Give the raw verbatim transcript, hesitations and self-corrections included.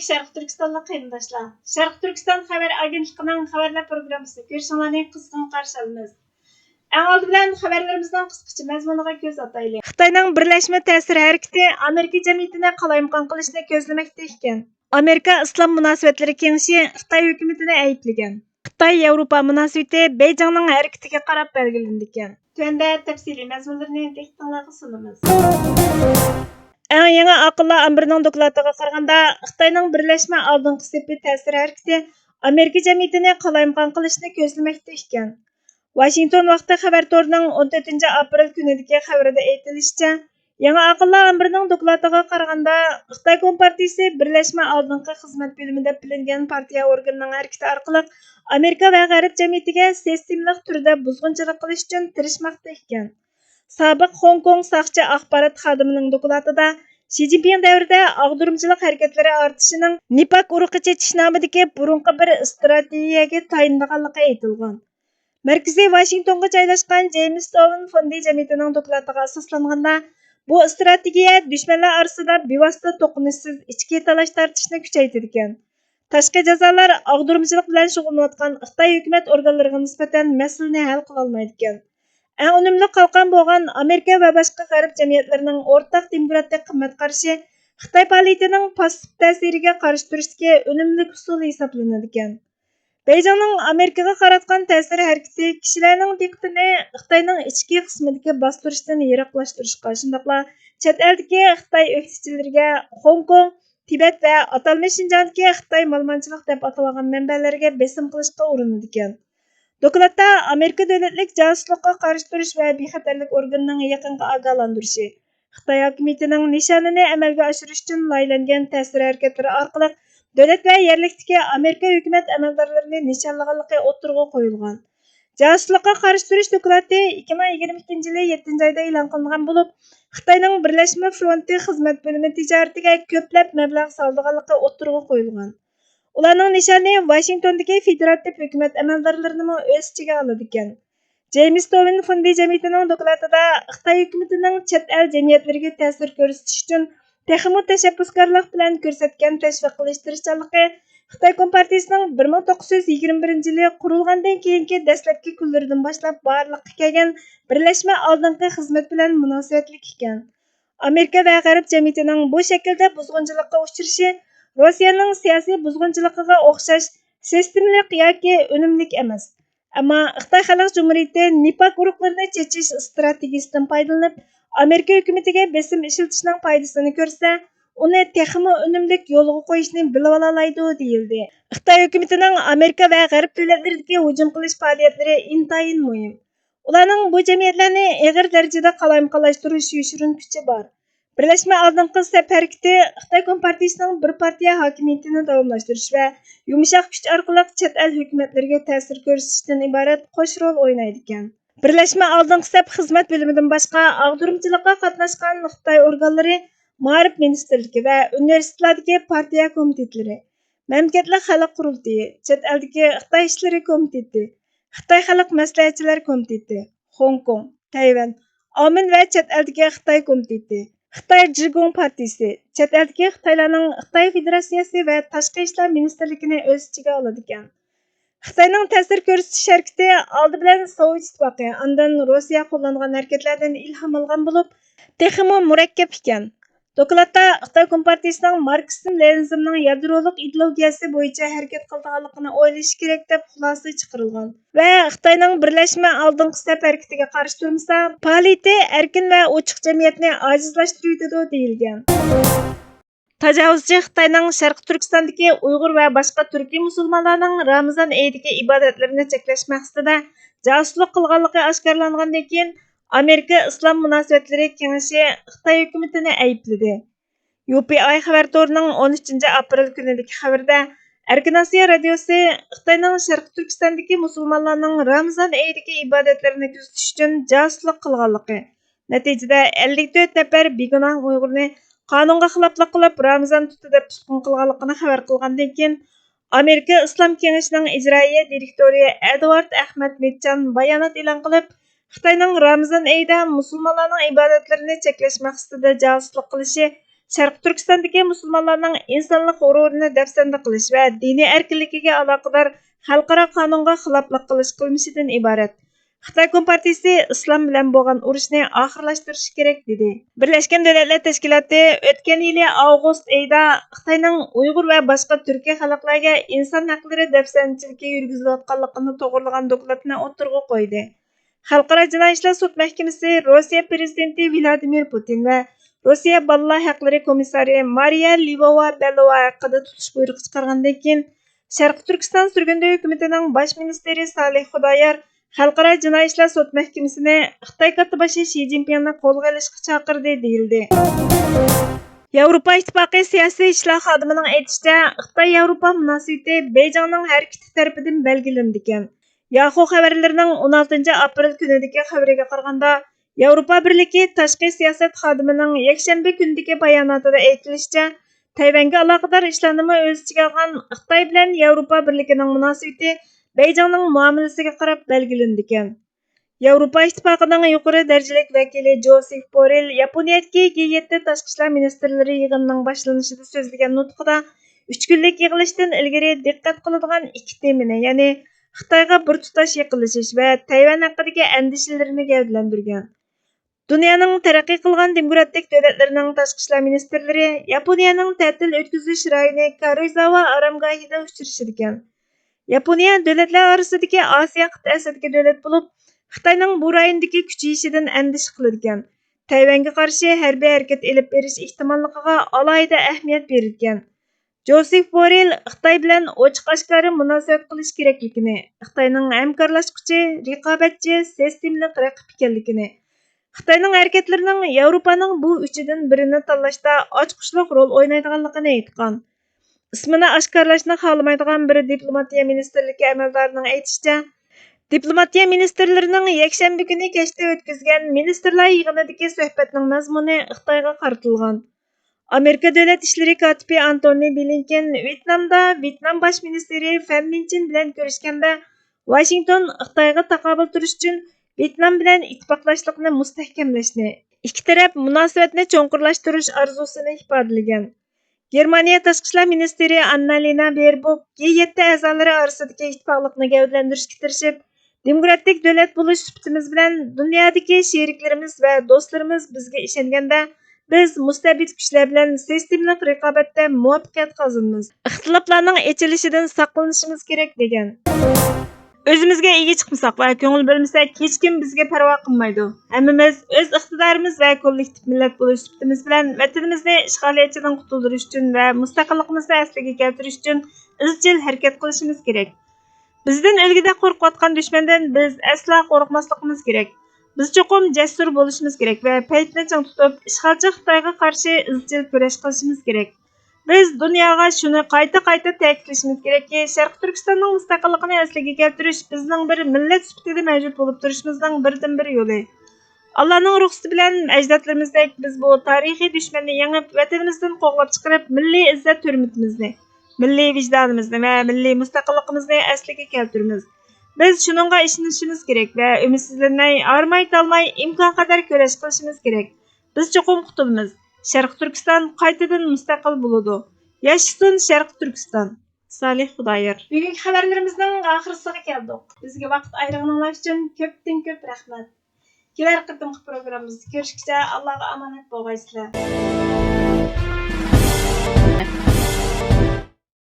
شەرقىي تۈركىستانلىق قېرىنداشلار، شەرقىي تۈركىستان خەۋەر ئاگېنتلىقىنىڭ خەۋەرلەر پروگراممىسىنى كۆرۈشۈڭلارنى قىزغىن قارشى ئالىمىز. ئەڭ ئالدى بىلەن خەۋەرلىرىمىزنىڭ قىسقىچە مەزمۇنىغا كۆز ئاتايلى. خىتاينىڭ بىرلەشمە تەسىر ھەرىكىتى ئامېرىكا جەمئىيىتىنى قالايمىقان قىلىشنى كۆزلىمەكتە ئىكەن. ئامېرىكا ئىسلام مۇناسىۋەتلىرى كېڭىشى خىتاي ھۆكۈمىتىنى ئەيىبلىگەن. خىتاي ياۋروپا مۇناسىۋىتى بېيجىڭنىڭ ھەرىكىتىگە قاراپ بەلگىلىنىدىكەن. تۆۋەندە تەپسىلىي مەزمۇنلىرىنى دىققىتىڭلارغا سۇنىمىز. ئەڭ يېڭى ئاقىللار ئامبىرىنىڭ دوكلاتىغا قارىغاندا، خىتاينىڭ بىرلەشمە ئالدىنقى سېپى تەسىر ھەرىكىتى ئامېرىكا جەمئىيىتىنى قالايمىقان قىلىشنى كۆزلىمەكتە ئىكەن. ۋاشىنگتون ۋاقتى خەۋەر تورىنىڭ ئون تۆتىنچى ئاپرېل كۈنىدىكى خەۋىرىدە ئېيتىلىشىچە، يېڭى ئاقىللار ئامبىرىنىڭ دوكلاتىغا قارىغاندا، خىتاي كومپارتىيىسى بىرلەشمە ئالدىنقى خىزمەت بۆلۈمى دەپ بىلىنگەن پارتىيە ئورگىنىنىڭ ھەرىكىتى ئارقىلىق ئامېرىكا ۋە غەرب جەمئىيىتىگە سىستېمىلىق تۈردە بۇزغۇنچىلىق قىلىش ئۈچۈن تىرىشماقتا ئىكەن. سابىق خوڭكوڭ ساقچى ئاخبارات خادىمىنىڭ دوكلاتىدا شى جىنپىڭ دەۋرىدە ئاغدۇرمىچىلىق ھەرىكەتلىرى ئارتىشىنىڭ نىپاك ئۇرۇقى چېچىش نامىدىكى بۇرۇنقى بىر ئىستراتېگىيەگە تايىنىدىغانلىقى ئېيتىلغان. مەركىزى ۋاشىنگتونغا جايلاشقان جېيمىس توۋېن فوندى جەمئىيىتىنىڭ دوكلاتىغا ئاساسلانغاندا، بۇ ئىستراتېگىيە دۈشمەنلەر ئارىسىدا بىۋاسىتە توقۇنۇشسىز ئىچكى تالاش-تارتىشنى كۈچەيتىدىكەن. تاشقى جازالار ئاغدۇرمىچىلىق بىلەن شۇغۇللىنىۋاتقان خىتاي ھۆكۈمەت ئورگانلىرىغا نىسبەتەن مەسىلىنى ھەل قىلالمايدىكەن. ئەڭ ئۈنۈملۈك قالقان بولغان ئامېرىكا ۋە باشقا غەرب جەمئىيەتلىرىنىڭ ئورتاق دېموكراتىك قىممەت قارىشى خىتاي پائالىيىتىنىڭ پاسسىپ تەسىرىگە قارشى تۇرۇشتىكى ئۈنۈملۈك ئۇسۇل ھېسابلىنىدىكەن. بېيجىڭنىڭ ئامېرىكىغا قاراتقان تەسىر ھەرىكىتى كىشىلەرنىڭ دىققىتىنى خىتاينىڭ ئىچكى قىسمىدىكى باستۇرۇشتىن يىراقلاشتۇرۇشقا، شۇنداقلا چەت ئەلدىكى خىتاي ئۆكتىچىلىرىگە، خوڭكوڭ، تىبەت ۋە ئاتالمىش شىنجاڭدىكى خىتاي مالىمانچىلىق دەپ ئاتىلىدىغان مەنبەلەرگە بېسىم قىلىشقا ئۇرۇنىدىكەن. دوكلاتتا ئامېرىكا دۆلەتلىك جاسۇسلۇققا قارشى تۇرۇش ۋە بىخەتەرلىك ئورگىنىنىڭ يېقىنقى ئاگاھلاندۇرۇشى، خىتاي ھاكىمىيىتىنىڭ نىشانىنى ئەمەلگە ئاشۇرۇش ئۈچۈن لايىھەلەنگەن تەسىر ھەرىكەتلىرى ئارقىلىق دۆلەت ۋە يەرلىكتىكى ئامېرىكا ھۆكۈمەت ئەمەلدارلىرىنى نىشانلىغانلىقى ئوتتۇرىغا قويۇلغان. جاسۇسلۇققا قارشى تۇرۇش دوكلاتى ئىككى مىڭ يىگىرمە ئىككىنچى يىلى يەتتىنچى ئايدا ئېلان قىلىنغان بولۇپ، خىتاينىڭ بىرلەشمە فرونتى خىزمەت بۆلۈمى تىجارىتىگە كۆپلەپ مەبلەغ سالىدىغانلىقى ئوتتۇرىغا قويۇلغان. ئۇلارنىڭ نىشانى ۋاشىنگتوندىكى فېدېراتىپ ھۆكۈمەت ئەمەلدارلىرىنىمۇ ئۆز ئىچىگە ئالىدىكەن. جېيمىس توۋېن فوندى جەمئىيىتىنىڭ دوكلاتىدا خىتاي ھۆكۈمىتىنىڭ چەت ئەل جەمئىيەتلىرىگە تەسىر كۆرسىتىش ئۈچۈن تېخىمۇ تەشەببۇسكارلىق بىلەن كۆرسەتكەن تەشۋىق قىلىش تىرىشچانلىقى خىتاي كومپارتىيىسىنىڭ بىر مىڭ توققۇز يۈز يىگىرمە بىرىنچى يىلى قۇرۇلغاندىن كېيىنكى دەسلەپكى كۈنلىرىدىن باشلاپ بارلىققا كەلگەن بىرلەشمە ئالدىنقى خىزمەت بىلەن مۇناسىۋەتلىك ئىكەن. ئامېرىكا ۋە غەرب جەمئىيىتىنىڭ بۇ شەكىلدە بۇزغۇنچىلىققا ئۇچرىشى روسىيەنىڭ سىياسىي بۇزغۇنچىلىقىغا ئوخشاش سىستېمىلىق ياكى ئۈنۈملۈك ئەمەس. ئەمما خىتاي خەلق جۇمھۇرىيىتى نىپاك ئۇرۇقلىرىنى چېچىش ئىستراتېگىيىسىدىن پايدىلىنىپ، ئامېرىكا ھۆكۈمىتىگە بېسىم ئىشلىتىشنىڭ پايدىسىنى كۆرسە، ئۇنى تېخىمۇ ئۈنۈملۈك يولغا قويۇشنى بىلىۋالالايدۇ، دېيىلدى. خىتاي ھۆكۈمىتىنىڭ ئامېرىكا ۋە غەرب دۆلەتلىرىدىكى ھۇجۇم قىلىش پائالىيەتلىرى ئىنتايىن مۇھىم. ئۇلارنىڭ بۇ جەمئىيەتلەرنى ئېغىر دەرىجىدە قالايمىقانلاشتۇرۇش يوشۇرۇن كۈچى بار. بىرلەشمە ئالدىنقى سەپ ھەرىكىتى خىتاي كومپارتىيىسىنىڭ بىر پارتىيە ھاكىمىيىتىنى داۋاملاشتۇرۇش ۋە يۇمشاق كۈچ ئارقىلىق چەت ئەل ھۆكۈمەتلىرىگە تەسىر كۆرسىتىشتىن ئىبارەت قوش رول ئوينايدىكەن. بىرلەشمە ئالدىنقى سەپ خىزمەت بۆلۈمىدىن باشقا ئاغدۇرمىچىلىققا قاتناشقان خىتاي ئورگانلىرى، مائارىپ مىنىستىرلىكى ۋە ئۇنىۋېرسىتېتلاردىكى پارتىيە كومىتېتلىرى، مەملىكەتلىك خەلق قۇرۇلتىيى، چەت ئەلدىكى خىتاي ئىشلىرى كومىتېتى، خىتاي خەلق مەسلىھەتچىلەر كومىتېتى، خوڭكوڭ، تەيۋەن، ئاۋمېن ۋە چەت ئەلدىكى خىتاي كومىتېتى، خىتاي جىگۇڭ پارتىيىسى، چەت ئەلدىكى خىتايلارنىڭ خىتاي فېدېراتسىيەسى ۋە تاشقى ئىشلار مىنىستىرلىكىنى ئۆز ئىچىگە ئالىدىكەن. خىتاينىڭ تەسىر كۆرسىتىش ھەرىكىتى ئالدى بىلەن سوۋېت ئىتتىپاقى، ئاندىن روسىيە قوللانغان ھەرىكەتلەردىن ئىلھام ئالغان بولۇپ، تېخىمۇ مۇرەككەپ ئىكەن. دوكلاتتا خىتاي كومپارتىيىسىنىڭ ماركسىزم لېنىنىزمنىڭ يادرولۇق ئىدېئولوگىيەسى بويىچە ھەرىكەت قىلىدىغانلىقىنى ئويلىشى كېرەك، دەپ خۇلاسە چىقىرىلغان ۋە خىتاينىڭ بىرلەشمە ئالدىنقى سەپ ھەرىكىتىگە قارشى تۇرمىسا، پائالىيىتى ئەركىن ۋە ئوچۇق جەمئىيەتنى ئاجىزلاشتۇرۇۋېتىدۇ، دېيىلگەن. تاجاۋۇزچى خىتاينىڭ شەرقىي تۈركىستاندىكى ئۇيغۇر ۋە باشقا تۈركىي مۇسۇلمانلارنىڭ رامىزان ئېيىدىكى ئىبادەتلىرىنى چەكلەش مەقسىتىدە جاسۇسلۇق قىلغانلىقى ئاشكارىلانغاندىن كېيىن، ئامېرىكا ئىسلام مۇناسىۋەتلىرى كېڭىشى خىتاي ھۆكۈمىتىنى ئەيىبلىدى. يۇ پى ئاي خەۋەر تورىنىڭ ئون ئۈچىنچى ئاپرېل كۈنىدىكى خەۋىرىدە، ئەركىن ئاسىيا رادىيوسى خىتاينىڭ شەرقىي تۈركىستاندىكى مۇسۇلمانلارنىڭ رامىزان ئېيىدىكى ئىبادەتلىرىنى كۆزىتىش ئۈچۈن جاسۇسلۇق قىلغانلىقى، نەتىجىدە ئەللىك تۆت نەپەر بىگۇناھ ئۇيغۇرنى قانۇنغا خىلاپلىق قىلىپ، رامىزان تۇتتى دەپ تۇتقۇن قىلغانلىقىنى خەۋەر قىلغاندىن كېيىن، ئامېرىكا ئىسلام كېڭىشىنىڭ ئىجرائىيە دىرېكتورى ئەدۋارد ئەخمەت مىتچان بايانات ئېلان قىلىپ، خىتاينىڭ رامىزان ئېيىدا مۇسۇلمانلارنىڭ ئىبادەتلىرىنى چەكلەش مەقسىتىدە جاسۇسلۇق قىلىشى شەرقىي تۈركىستاندىكى مۇسۇلمانلارنىڭ ئىنسانلىق غۇرۇرىنى دەپسەندە قىلىش ۋە دىنىي ئەركىنلىكىگە ئالاقىدار خەلقئارا قانۇنغا خىلاپلىق قىلىش قىلمىشىدىن ئىبارەت. خىتاي كومپارتىيىسى ئىسلام بىلەن بولغان ئۇرۇشنى ئاخىرلاشتۇرۇشى كېرەك، دېدى. بىرلەشكەن دۆلەتلەر تەشكىلاتى ئۆتكەن يىلى ئاۋغۇست ئېيىدا خىتاينىڭ ئۇيغۇر ۋە باشقا تۈركىي خەلقلەرگە ئىنسان ھەقلىرى دەپسەندىچىلىكى يۈرگۈزۈلۈۋاتقانلىقىنى توغرىلىغان دوكلاتنى ئوتتۇرىغا قويدى. خەلقئارا جىنايى ئىشلار سوت مەھكىمىسى روسىيە پىرېزىدېنتى ۋلادىمىر پۇتىن ۋە روسىيە بالىلار ھەقلىرى كومىسسارى مارىيا لىۋوۋا بېلوۋا ھەققىدە تۇتۇش بۇيرۇقى چىقارغاندىن كېيىن، شەرقىي تۈركىستان سۈرگۈندە ھۆكۈمىتىنىڭ باش مىنىستىرى سالىھ خۇدايار خەلقئارا جىنايى ئىشلار سوت مەھكىمىسىنى خىتاي كاتتىباشى شى جىنپىڭنى قولغا ئېلىشقا چاقىردى، دېيىلدى. ياۋروپا ئىتتىپاقى سىياسىي ئىشلار خادىمىنىڭ ئېيتىشىچە، خىتاي ياۋروپا مۇناسىۋىتى بېيجىڭنىڭ ھەرىكىتى تەرىپىدىن بەلگىلىنىدىكەن. ياخۇ خەۋەرلىرىنىڭ ئون ئالتىنچى ئاپرېل كۈنىدىكى خەۋىرىگە قارىغاندا، ياۋروپا بىرلىكى تاشقى سىياسەت خادىمىنىڭ يەكشەنبە كۈنىدىكى باياناتىدا ئېيتىلىشىچە، تەيۋەنگە ئالاقىدار ئىشلارنىمۇ ئۆز ئىچىگە ئالغان خىتاي بىلەن ياۋروپا بىرلىكىنىڭ مۇناسىۋىتى بېيجىڭنىڭ مۇئامىلىسىگە قاراپ بەلگىلىنىدىكەن. ياۋروپا ئىتتىپاقىنىڭ يۇقىرى دەرىجىلىك ۋەكىلى جوسېف بورېل ياپونىيەدىكى جى يەتتە تاشقى ئىشلار مىنىستىرلىرى يىغىنىنىڭ باشلىنىشىدا سۆزلىگەن نۇتقىدا، ئۈچ كۈنلۈك يىغىلىشتىن ئىلگىرى دىققەت قىلىدىغان ئىككى تېمىنى، يەنى خىتايغا بىر تۇتاش يېقىنلىشىش ۋە تەيۋەن ھەققىدىكى ئەندىشىلىرىنى گەۋدىلەندۈرگەن. دۇنيانىڭ تەرەققىي قىلغان دېموكراتىك دۆلەتلىرىنىڭ تاشقى ئىشلار مىنىستىرلىرى ياپونىيەنىڭ تەتىل ئۆتكۈزۈش رايونى كارويزاۋا ئارامگاھىدا ئۇچرىشىدىكەن. ياپونىيە دۆلەتلەر ئارىسىدىكى ئاسىيا قىتئەسىدىكى دۆلەت بولۇپ، خىتاينىڭ بۇ رايوندىكى كۈچىيىشىدىن ئەندىشە قىلىدىكەن. تەيۋەنگە قارشى ھەربىي ھەرىكەت ئېلىپ بېرىش ئېھتىماللىقىغا ئالاھىدە ئەھمىيەت بېرىدىكەن. جوسېف بورېل خىتاي بىلەن ئوچۇق-ئاشكارا مۇناسىۋەت قىلىش كېرەكلىكىنى، خىتاينىڭ ھەمكارلاشقۇچى، رىقابەتچى، سىستېمىلىق رەقىب ئىكەنلىكىنى، خىتاينىڭ ھەرىكەتلىرىنىڭ ياۋروپانىڭ بۇ ئۈچىدىن بىرىنى تاللاشتا ئاچقۇچلۇق رول ئوينايدىغانلىقىنى ئېيتقان. ئىسمىنى ئاشكارىلاشنى خالىمايدىغان بىر دىپلوماتىيە مىنىستىرلىكى ئەمەلدارىنىڭ ئېيتىشىچە، دىپلوماتىيە مىنىستىرلىرىنىڭ يەكشەنبە كۈنى كەچتە ئۆتكۈزگەن مىنىستىرلار يىغىنىدىكى سۆھبەتنىڭ مەزمۇنى خىتايغا قارىتىلغان. ئامېرىكا دۆلەت ئىشلىرى كاتىپى ئانتونى بلىنكېن ۋيېتنامدا ۋيېتنام باش مىنىستىرى فەن مىنچىن بىلەن كۆرۈشكەندە، ۋاشىنگتون خىتايغا تاقابىل تۇرۇش ئۈچۈن ۋيېتنام بىلەن ئىتتىپاقداشلىقنى مۇستەھكەملەشنى، ئىككى تەرەپ مۇناسىۋەتنى چوڭقۇرلاشتۇرۇش ئارزۇسىنى ئىپادىلىگەن. گېرمانىيە تاشقى ئىشلار مىنىستىرى ئاننالىنا بېربوك جى يەتتە ئەزالىرى ئارىسىدىكى ئىتتىپاقلىقنى گەۋدىلەندۈرۈشكە تىرىشىپ، دېموكراتىك دۆلەت بولۇش سۈپىتىمىز بىلەن دۇنيادىكى شېرىكلىرىمىز ۋە دوستلىرىمىز بىزگە ئىشەنگەندە، بىز مۇستەبىت كۈچلەر بىلەن سىستېمىلىق رىقابەتتە مۇۋەپپەقىيەت قازىنىمىز. ئىختىلاپلارنىڭ ئېچىلىشىدىن ساقلىنىشىمىز كېرەك، دېگەن. ئۆزىمىزگە ئىگە چىقمىساق ۋە كۆڭۈل بۆلمىسەك، ھېچكىم بىزگە پەرۋا قىلمايدۇ. ھەممىمىز ئۆز ئىقتىدارىمىز ۋە كوللېكتىپ مىللەت بولۇش سۈپىتىمىز بىلەن ۋەتىنىمىزنى ئىشغالىيەتچىدىن قۇتۇلدۇرۇش ئۈچۈن ۋە مۇستەقىللىقىمىزنى ئەسلىگە كەلتۈرۈش ئۈچۈن ئىزچىل ھەرىكەت قىلىشىمىز كېرەك. بىزدىن ئۆلگۈدەك قورقۇۋاتقان دۈشمەندىن بىز ئەسلا قورقماسلىقىمىز كېرەك. بىز چوقۇم جەسۇر بولۇشىمىز كېرەك ۋە پەيتنى چىڭ تۇتۇپ، ئىشغالچى خىتايغا قارشى ئىزچىل كۈرەش قىلىشىمىز كېرەك. بىز دۇنياغا شۇنى قايتا-قايتا تەكىتلىشىمىز كېرەككى، شەرقىي تۈركىستاننىڭ مۇستەقىللىقىنى ئەسلىگە كەلتۈرۈش بىزنىڭ بىر مىللەت سۈپىتىدە مەۋجۇت بولۇپ تۇرۇشىمىزنىڭ بىردىنبىر يولى. ئاللانىڭ رۇخسىتى بىلەن ئەجدادلىرىمىزدەك بىز بۇ تارىخىي دۈشمەننى يېڭىپ، ۋەتىنىمىزدىن قوغلاپ چىقىرىپ، مىللىي ئىززەت-ھۆرمىتىمىزنى، مىللىي ۋىجدانىمىزنى ۋە مىللىي مۇستەقىللىقىمىزنى ئەسلىگە كەلتۈرىمىز. بىز شۇنىڭغا ئىشىنىشىمىز كېرەك ۋە ئۈمىدسىزلەنمەي، ھارماي-تالماي ئىمكانقەدەر كۈرەش قىلىشىمىز كېرەك. بىز چوقۇم قۇتۇلىمىز. شەرقىي تۈركىستان قايتىدىن مۇستەقىل بولىدۇ. ياشىسۇن شەرقىي تۈركىستان! سالىھ خۇدايار. بۈگۈنكى خەۋەرلىرىمىزنىڭ ئاخىرسىغا كەلدۇق. بىزگە ۋاقىت ئايرىغىنىڭلار ئۈچۈن كۆپتىن كۆپ رەھمەت. كېلەر قېتىمقى پروگراممىمىزدا كۆرۈشكىچە ئاللاغا ئامانەت بولغايسىلەر.